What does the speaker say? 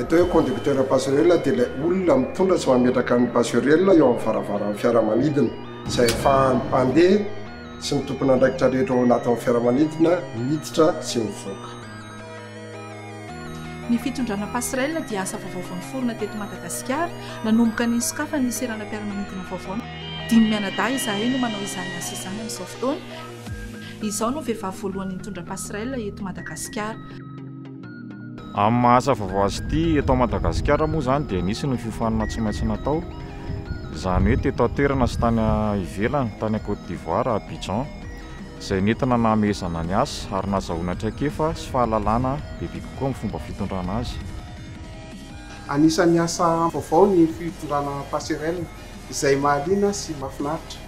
atao hoe conducteur passerelle dia ilay olona mitondra sy mametraka ny passerelle eo amin'ny varavaran'ny fiaramanidina, izay ahafahan'ny mpandeha sy ny tompon'andraikitra rehetra ao anatin'ny fiaramanidina miditra sy mivoaka. Ny fitondrana passerelle dia asa vaovao vao niforona teto Madagasikara, nanomboka ny nisokafan'ny seranam-piaramanidina vaovao. Dimy mianadahy izahay no manao izany asa izany amin'izao fotoana. Izaho no vehivavy voalohany nitondra passerelle eto Madagasikara. Amin'ny maha asa vaovao azy ity eto Madagasikara moa izany dia nisy ny fiofanana tsy maintsy natao, izany hoe teto an-toerana sy tany ivelany, tany Côte d'Ivoire, Abidjan, izay nentina nahamehezana ny asa ary nahazahoana traikefa sy fahalalana bebe kokoa amin'ny fomba fitondrana azy. Anisan'ny asa vaovao ny fitondrana passerelle izay mahaliana sy mahafinaritra.